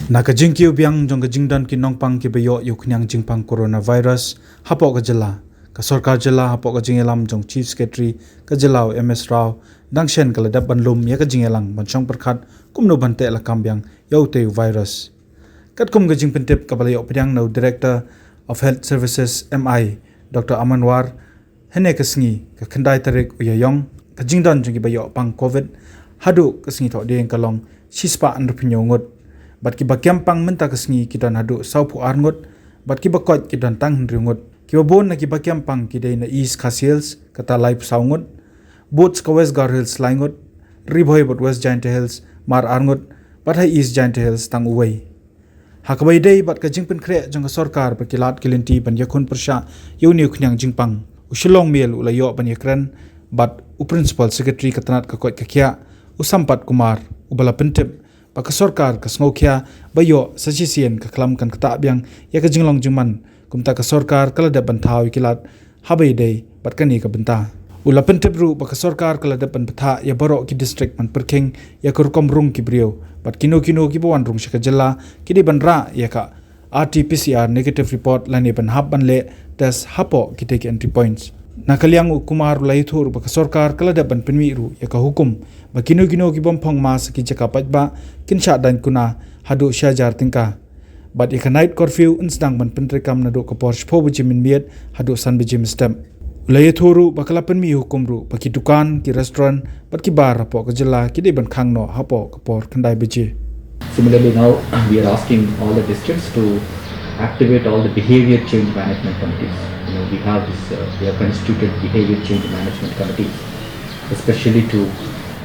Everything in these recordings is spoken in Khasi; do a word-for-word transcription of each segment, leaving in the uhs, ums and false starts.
Na ka jingkiew biang jong ka jingdon ki nongpang kiba ïoh ïa u khñiang jingpang coronavirus hapoh ka jylla, ka sorkar jylla hapoh ka jingïalam jong Chief Secretary ka jylla u M S Rao, dang shen ka la dep ban lum ïa ka jingïalang ban shong pyrkhat kumno ban teh lakam biang ïa utei u virus. Katkum ka jingpyntip kaba la ïoh pdiang na u Director of Health Services, M I, Doctor Aman War, hynne ka sngi, ka khyndai tarik u Ïaïong, ka jingdon jong kiba ïoh pang covid haduh ka sngi Thohdieng ka long shispah hynriewphew hynñiew ngut, bad kiba kem pang mynta ka sngi ki don haduh sawphew ar ngut, bad kiba koit ki don tang hynriew ngut. Kiba bun na kiba kem pang ki dei na East Khasi Hills, kata laiphew saw ngut, bad ka West Garo Hills lai ngut, Ri Bhoi bad West Jaintia Hills mar ar ngut, bad ha East Jaintia Hills tang uwei. Ha kaba ïadei bad ka jingpynkhreh jong ka sorkar ba ki lad ki lynti ban ïakhun pyrshah ïa une u khñiang jingpang, u Shillong Mail u la ïoh ban ïakren bad u Principal Secretary ka tnat ka koit ka khiah, u Sampat Kumar, uba la pyntip ba ka sorkar ka sngewkhia ba ïoh sa shisien ka khlam kan ktah biang ïa ka jinglong jingman, kumta ka sorkar ka la dep ban thaw ïa ki lad haba ïadei bad kane ka bynta. U la pyntip ruh ba ka sorkar ka la dep ban bthah ïa baroh ki district ban pyrkhing ïa ka rukom rung ki briew, bad kino kino kiba wan rung sha ka jylla ki dei ban rah ïa ka R T P C R negative report lane ban hap ban leh test hapoh kitei ki entry points. Na ka liang u Kumar u la ïathuh ruh ba ka sorkar ka la dep ban pynmih ruh ïa ka hukum ba kino kino ki bym phong mask ha ki jaka paidbah kin shah daiñ kuna haduh shi hajar tyngka. Bad ïa ka night curfew yn sdang ban pyntreikam naduh ka por shiphew baje mynmiet haduh san baje mynstep. U la ïathuh ruh ba ka la pynmih hukum ruh ba ki dukan, ki restaurant bad ki bar hapoh ka jylla ki dei ban khang noh hapoh ka por khyndai baje. Similarly, now we are asking all the districts to activate all the behavior change management committees. You know, we have this, uh, we have constituted behavior change management committees, especially to,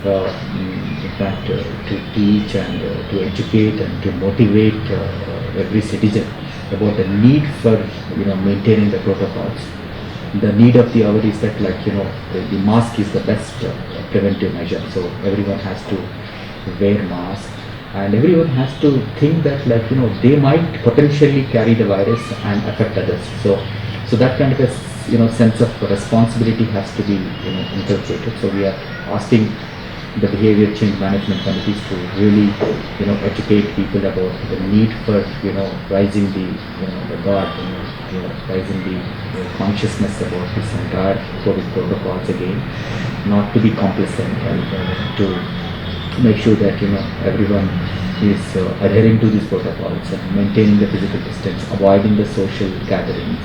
uh, mm, in fact, uh, to teach and, uh, to educate and to motivate, uh, every citizen about the need for, you know, maintaining the protocols. The need of the hour is that, like, you know, the, the mask is the best, uh, preventive measure. So everyone has to wear mask, and everyone has to think that, like, you know, they might potentially carry the virus and affect others. So, so that kind of a, you know, sense of responsibility has to be, you know, inculcated. So we are asking the behavior change management committees to really, you know, educate people about the need for, you know, raising the, you know, the guard, you know, you know, raising the, you know, consciousness about this entire COVID protocols again, not to be complacent, and, uh, to make sure that, you know, everyone is, uh, adhering to these protocols and maintaining the physical distance, avoiding the social gatherings,